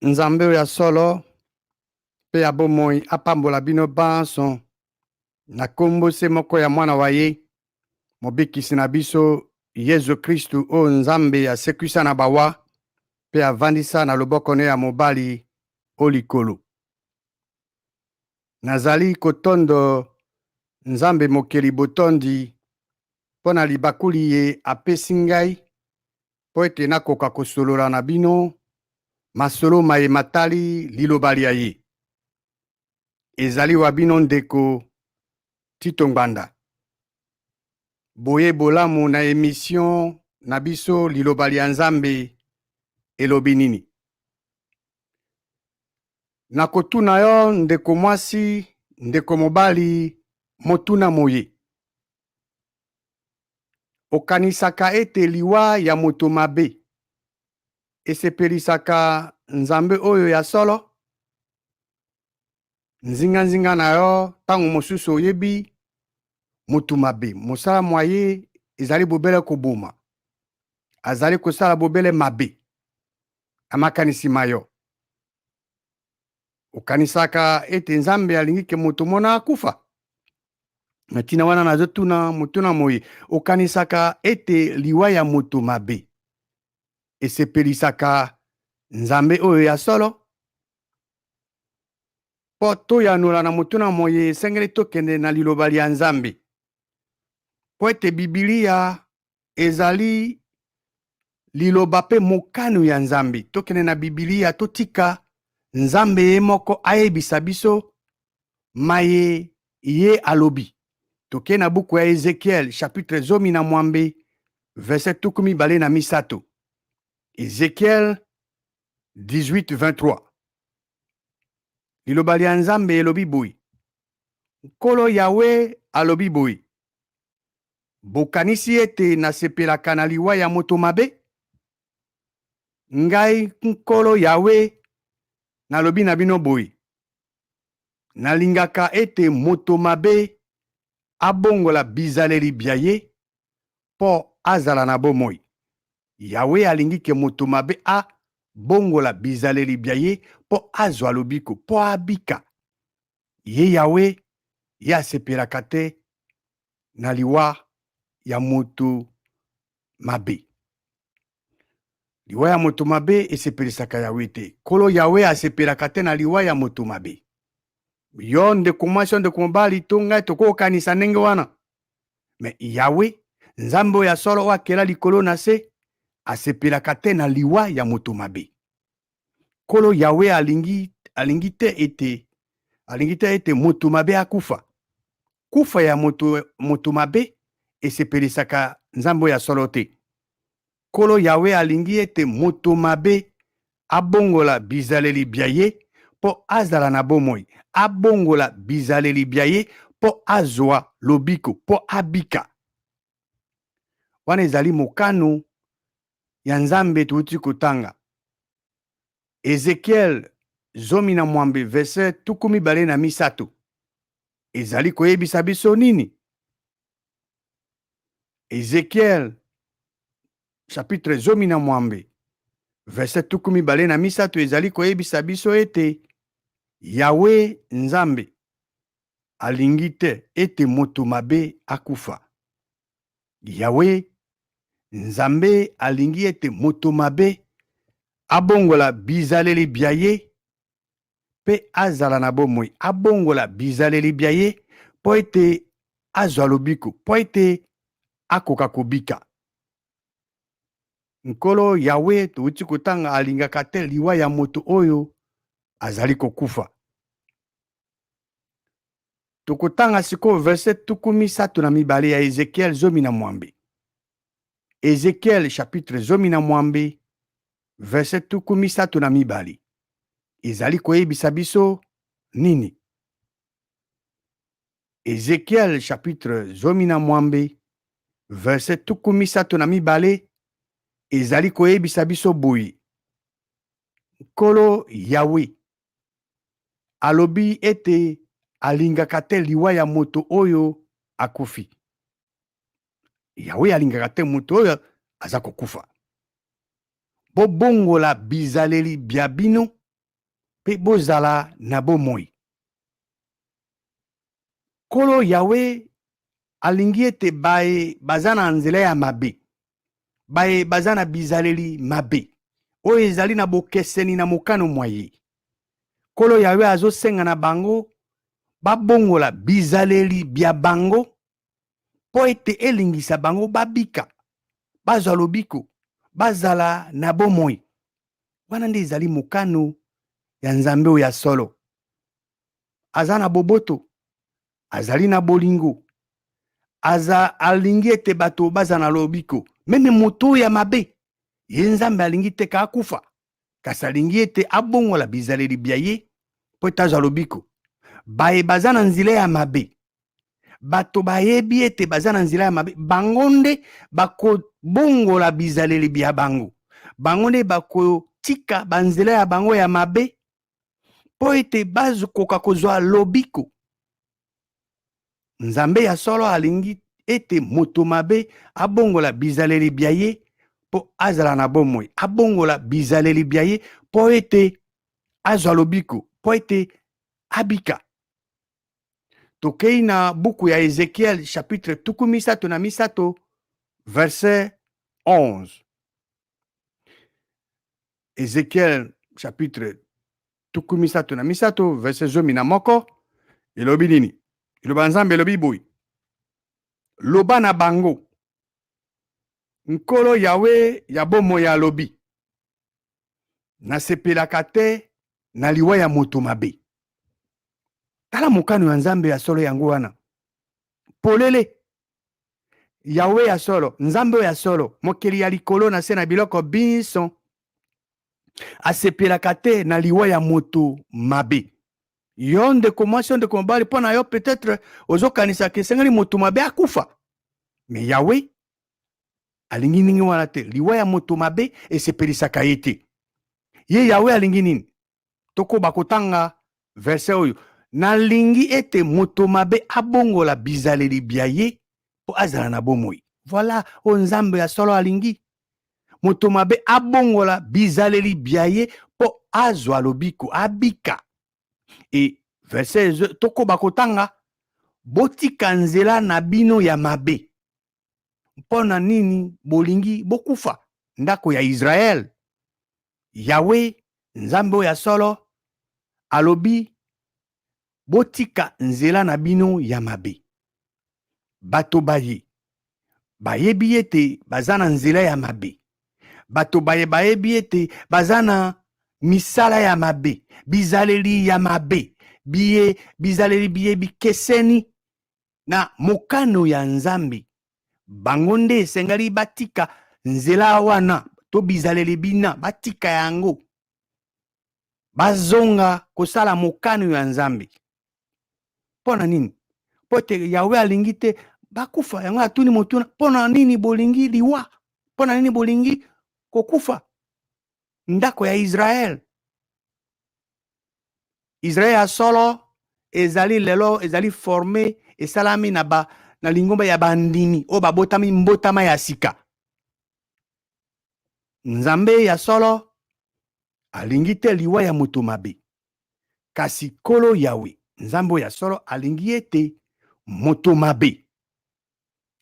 Nzambe oyo ya solo mpe ya bomoi apambola bino banso na nkombo se moko ya Mwana wa ye, Mobikisi na biso Yezu Kristu, oyo Nzambe asekwisa na bawa mpe avandisa na loboko ne ya mobali o likolo. Nazali kotondo Nzambe Mokeli botondi mpo na libaku liye apesi ngai mpo ete nakoka kosolola na bino masolo maye matali liloba lya ye. Ezali wa bino ndeko Tito Ngbanda. Boye bolamu na emission na biso Liloba lya Nzambe elobi nini? Nakotuna yo ndeko mwasi, ndeko mobali motuna moye. Okanisaka ete liwa ya moto mabe esepelisaka Nzambe oyo ya solo? Nzinganzinga na yo, ntango mosusu oyebi moto mabe, mosala mwa ye ezali bobele koboma, azali kosala bobele mabe na makanisi ma yo. Okanisaka ete Nzambe alingi ke moto mona akufa? Na ntina wana nazotuna motuna moye, okanisaka ete liwa ya moto mabe esepelisaka Nzambe oyo ya solo? Mpo toyanola na motuna moye, esengeli tokende na liloba lya Nzambe, mpo ete Bibilia ezali liloba mpe mokano ya Nzambe. Tokende na Bibilia, totika Nzambe ye moko ayebisa biso maye ye alobi. Toke na buku ya Ezekiel chapitre 18 verset 23. Ezekiel 18:23. Liloba lya Nzambe elobi boye: Nkolo Yawe alobi boye, Bokanisi ete nasepelaka na liwa ya moto mabe? Ngai Nkolo Yawe nalobi na bino boye, Nalingaka ete moto mabe abongola bizaleli bya ye mpo azala na bomoi. Yawe alingi ke moto mabe abongola bizaleli bya ye mpo azwa lobiko, mpo abika. Ye Yawe, ye asepelaka te na liwa ya moto mabe. Liwa ya moto mabe esepelisaka Yawe te. Nkolo Yawe asepelaka te na liwa ya moto mabe. Yo ndeko mwasi, yo ndeko mobali, to ngai tokokanisa ndenge wana. Me Yawe, Nzambe oyo ya solo oyo akela likolo na se, asepelaka te na liwa ya moto mabe. Nkolo Yawe alingi, alingi te ete, alingi te ete moto mabe akufa. Kufa ya moto, moto mabe esepelisaka Nzambe oyo ya solo te. Nkolo Yawe alingi ete moto mabe abongola bizaleli bya ye mpo azala na bomoi, abongola bizaleli bya ye mpo azwa lobiko, mpo abika. Wana ezali mokano ya Nzambe touti kotanga. Ezekiel 18 verset 23 ezali koyebisa biso nini? Ezekiel chapitre 18 verset 23 ezali koyebisa biso ete Yawe Nzambe alingi te ete moto mabe akufa. Yawe Nzambe alingi ete moto mabe abongola bizaleli bya ye mpe azala na bomoi, abongola bizaleli bya ye mpo ete azwa lobiko, mpo ete akoka kobika. Nkolo Yawe, touti kotanga, alingaka te liwa ya moto oyo azali kokufa. Tokotanga sikoyo verset 32 ya Ezekiel 18. Ezekiel chapitre 18 verset 32 ezali koyebisa biso nini? Ezekiel chapitre 18 verset 32 ezali koyebisa biso boye: Nkolo Yawe alobi ete alingaka te liwa ya moto oyo akufi. Yawe alingaka te moto oyo aza kokufa. Bobongola bizaleli bya bino. mpe bozala na bomoi. Nkolo Yawe alingi ete baye baza na nzela ya mabe, baye baza na bizaleli mabe, oyo ezali na bokeseni na mokano mwa ye. Nkolo Yawe azosenga na bango babongola bizaleli bya bango mpo ete elingisa bango babika, bazwa lobiko, bazala na bomoi. Wana nde ezali mokano ya Nzambe oyo ya solo. Aza na boboto, azali na bolingo, aza alingi ete bato bazala na lobiko. Meme moto oyo ya mabe, ye Nzambe alingi te ka akufa, kasi alingi ete abongola bizaleli bya ye mpo ete azwa lobiko. Baye baza na nzela ya mabe, bato bayebi ete baza na nzela ya mabe, bango nde bakobongola bizaleli bya bango, bango nde bakotika banzela ya bango ya mabe mpo ete bakoka kozwa lobiko. Nzambe ya solo alingi ete moto mabe abongola bizaleli bya ye mpo azala na bomoi, abongola bizaleli bya ye mpo ete azwa lobiko, mpo ete abika. Tokei na buku ya Ezekiel chapitre 33 verset 11. Ezekiel chapitre 33 verset 11 elobi nini? Eloba Nzambe elobi boye: loba na bango, Nkolo Yawe ya bomoi alobi, nasepelaka te na liwa ya moto mabe. Tala mokano ya Nzambe ya solo yango wana polele. Yawe ya solo, Nzambe ya solo, mokeli ya likolo na se na biloko binso, asepelaka te na liwa ya moto mabe. Yo ndeko mwasi, yo ndeko mobali, mpo na yo peut-être ozokanisaka esengeli moto mabe akufa, me Yawe alingi ndenge wana te. Liwa ya moto mabe esepelisaka ye te. Ye Yawe alingi nini? Tokoba kotanga verse oyo: nalingi ete moto mabe abongola bizaleli bya ye mpo azala na bomoi. Voilà oyo Nzambe ya solo alingi: moto mabe abongola bizaleli bya ye mpo azwa lobiko, abika. E verse, tokoba kotanga: botika nzela na bino ya mabe. Mpo na nini bolingi bokufa, ndako ya Israel? Yawe Nzambe oyo ya solo alobi: botika nzela na bino ya mabe. Bato baye bayebi ete baza na nzela ya mabe, bato baye bayebi ete baza na misala ya mabe, bizaleli ya mabe, biye bizaleli biye bikeseni na mokano ya Nzambe, bango nde esengeli batika nzela wana to bizaleli bina, batika yango, bazonga kosala mokano ya Nzambe. Mpo na nini? Mpo ete Yawe alingi te bakufa. Yango atuni motuna: mpo na nini bolingi liwa? Mpo na nini bolingi kokufa, ndako ya Israel? Israel ya solo ezali lelo, ezali forme, esalami na ba na lingomba ya bandimi oyo babotami mbotama ya sika. Nzambe ya solo alingi te liwa ya moto mabe, kasi Nkolo Yawe Nzambe oyo ya solo alingi ete moto mabe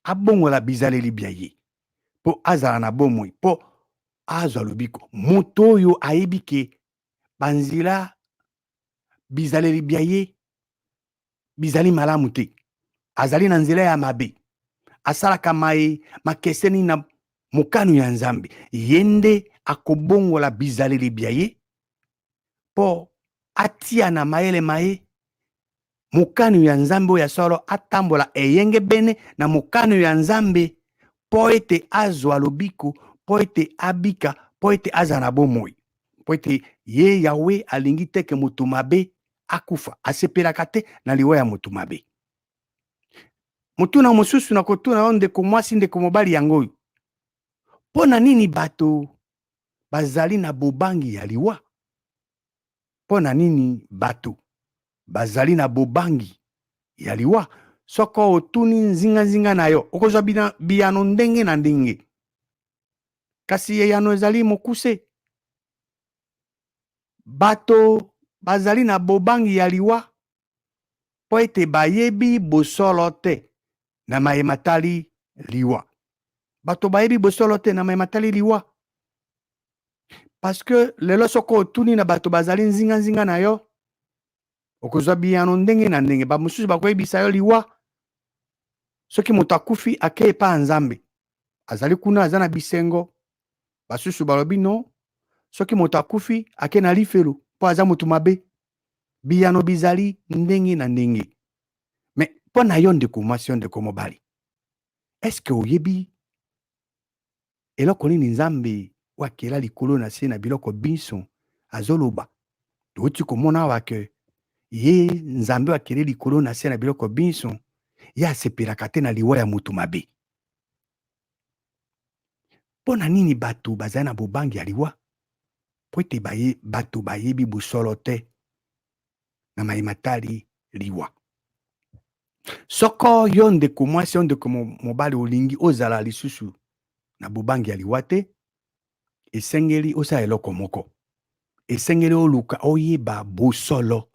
abongola bizaleli bya ye mpo azala na bomoi, mpo azwa lobiko. Moto oyo ayebi ke banzela bizaleli bya ye bizali malamu te, azali na nzela ya mabe, asalaka maye makeseni na mokano ya Nzambe, ye nde akobongola bizaleli bya ye mpo atia na mayele maye mokano ya Nzambe oyo ya solo, atambola eyengebene na mokano ya Nzambe mpo ete azwa lobiko, mpo ete abika, mpo ete azala na bomoi. Mpo ete ye Yawe alingi te ke moto mabe akufa, asepelaka te na liwa ya moto mabe. Motuna mosusu na kotuna yo ndeko mwasi, ndeko mobali, yango oyo: mpo na nini bato bazali na bobangi ya liwa? Mpo na nini bato bazali na bobangi ya liwa? Soko otuni nzinganzinga na yo, okozwa biyano ndenge na ndenge, kasi eyano ezali mokuse. Bato bazali na bobangi ya liwa? Mpo ete bayebi bosolo te na maye matali liwa. Bato bayebi bosolo te na maye matali liwa. Parce que lelo soko otuni na bato bazali nzinganzinga na yo, okozwa biyano ndenge na ndenge. Bamosusu bakoyebisa yo liwa, soki moto akufi akei epai ya Nzambe, azali kuna, aza na bisengo. Basusu balobi no, soki moto akufi akei na lifelo mpo aza moto mabe. Biyano bizali ndenge na ndenge. Mais mpo na yo ndeko mwasi, yo ndeko mobali, est-ce que oyebi eloko nini Nzambe oyo akela likolo na se na biloko binso azoloba? Touti komona awa ke ye Nzambe oyo akeli likolo na se na biloko binso, ye asepelaka te na liwa ya moto mabe. Mpo na nini bato bazali na bobangi ya liwa? Mpo ete baye, bato bayebi bosolo te na maye matali liwa. Soko yo ndeko mwasi, yo ndeko mobali olingi ozala lisusu na bobangi ya liwa te, esengeli osala eloko moko. Esengeli oluka oyeba bosolo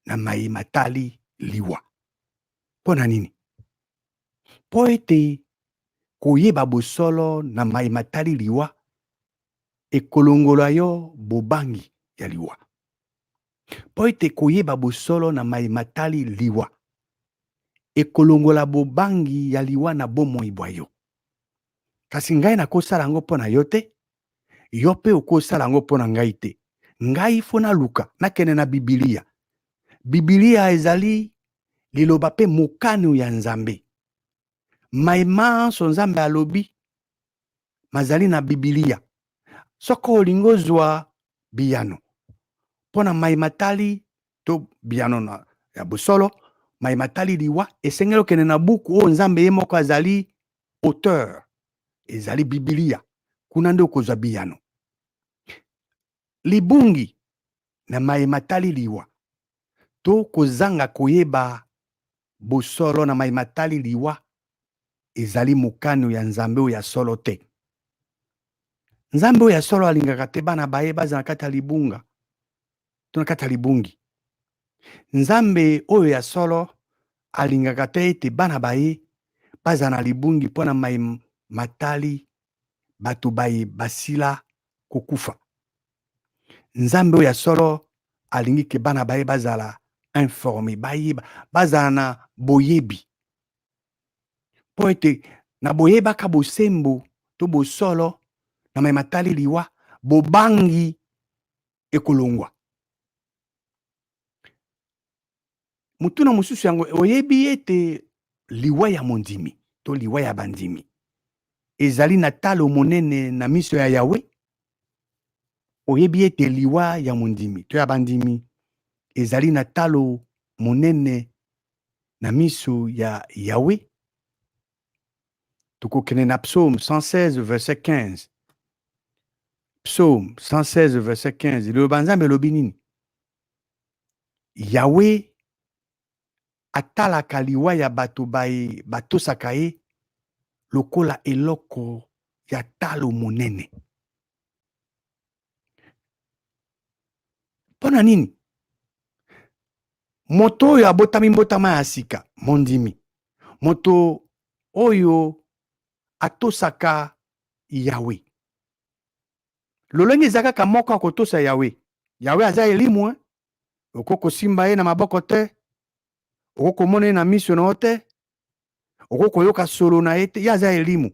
na maye matali liwa. Mpo na nini? Mpo ete koyeba bosolo na maye matali liwa ekolongola yo bobangi ya liwa. Mpo ete koyeba bosolo na maye matali liwa ekolongola bobangi ya liwa na bomoi bwa yo. Kasi ngai nakosala yango mpo na yo te, yo mpe okosala yango mpo na ngai te. Ngai fo naluka nakende na Bibilia. Bibilia ezali liloba mpe mokano ya Nzambe. Maye manso Nzambe alobi mazali na Bibilia. Soko olingi ozwa biyano mpo na maye matali to biyano na ya bosolo maye matali liwa, esengeli okende na buku oyo Nzambe ye moko azali auteur, ezali Bibilia. Kuna nde okozwa biyano. Libungi na maye matali liwa to kozanga koyeba bosolo na maye matali liwa ezali mokano ya Nzambe oyo ya solo te. Nzambe oyo ya solo alingaka te bana baye bazala na kati ya libunga to na kati ya libungi. Nzambe oyo ya solo alingaka te ete bana baye bazala na libungi mpo na maye matali bato baye basila kokufa. Nzambe oyo ya solo alingi ke bana baye bazala informe, bayeba, bazala na boyebi, mpo ete na boyebaka bosembo to bosolo na maye matali liwa, bobangi ekolongwa. Motuna mosusu yango, oyebi ete liwa ya mondimi to liwa ya bandimi ezali na talo monene na miso ya Yawe? Oyebi ete liwa ya mondimi to ya bandimi ezali na talo monene na miso ya Yawe? Tokokende na Psaume 116 verset 15. Psaume 116 verset 15, liloba Nzambe elobi nini? Yawe atalaka liwa ya bato baye batosaka ye lokola eloko ya talo monene. Mpo na nini? Moto oyo abotami mbotama ya sika, mondimi, moto oyo atosaka Yawe, lolenge eza kaka moko ya kotosa Yawe. Yawe aza elimu, eh? Okoki kosimba ye na maboko te, okoki komona ye na miso na yo te, okoki koyoka solo na ye te. Ye aza elimu,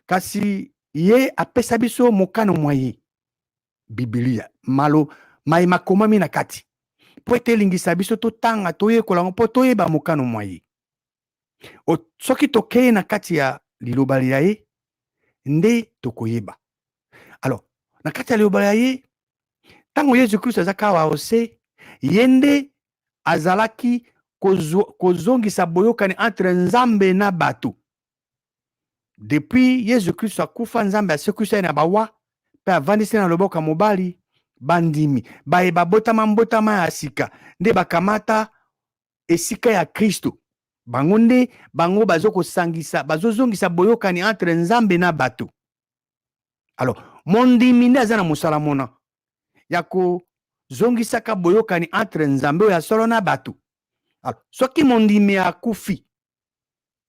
kasi ye apesa biso mokano mwa ye, Bibilia, malo maye makomami na kati, mpo ete elingisa biso totanga, toyekola yango mpo toyeba mokano mwa ye. Soki tokei na kati ya liloba lya ye nde tokoyeba. Alors, na kati ya liloba lya ye, ntango Yesu Kristo azalaki awa ose, ye nde azalaki kozongisa boyokani entre Nzambe na bato. Depuis Yesu Kristo akufa, Nzambe asekwisa ye na bawa mpe avandisi na loboko ya mobali. Bandimi baye babotama mbotama ya sika nde bakamata esika ya Kristo. Bango nde bango bazo kosangisa, bazozongisa boyokani entre Nzambe na bato. Alors, mondimi nde aza na mosala mona ya kozongisa kozongisaka boyokani entre Nzambe oyo ya solo na bato. Alors, soki mondimi akufi,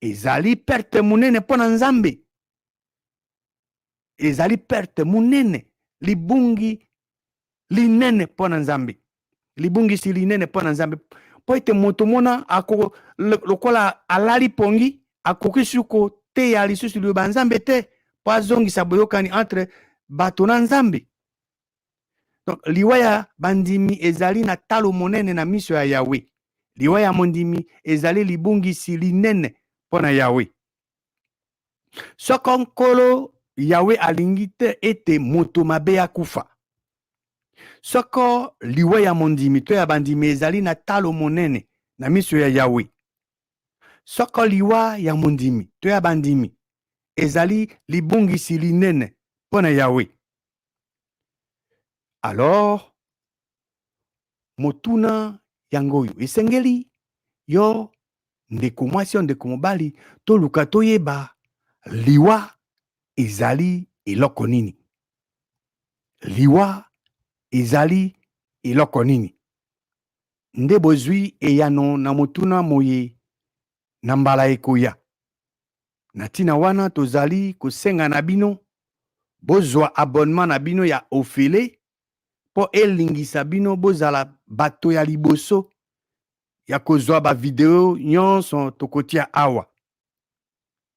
ezali perte monene mpo na Nzambe, ezali perte monene, libungi linene mpo na Nzambe, libungisi linene mpo na Nzambe, mpo ete moto mona ako, lokola alali pongi, akoki su koteya lisusu liloba ya Nzambe te mpo azongisa boyokani entre bato na Nzambe. Donc liwa ya bandimi ezali na talo monene na miso ya Yawe. Liwa ya mondimi ezali libungisi linene mpo na Yawe. Soko Nkolo Yawe alingi te ete moto mabe akufa, soko liwa ya mondimi to ya bandimi ezali na talo monene na miso ya Yawe, soko liwa ya mondimi to ya bandimi ezali libungisi linene mpo na Yawe, alors motuna yango oyo esengeli yo ndeko mwasi yo ndeko mobali toluka toyeba: liwa ezali eloko nini? Liwa ezali eloko nini? Nde bozwi eyano na motuna moye na mbala ekoya. Na ntina wana tozali kosenga na bino bozwa abonnement na bino ya ofele mpo elingisa bino bozala bato ya liboso ya kozwa bavideo nyonso tokotia awa.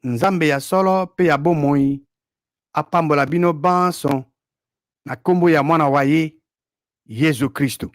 Nzambe ya solo mpe ya bomoi apambola bino banso na nkombo ya mwana wa ye Yezu Kristo.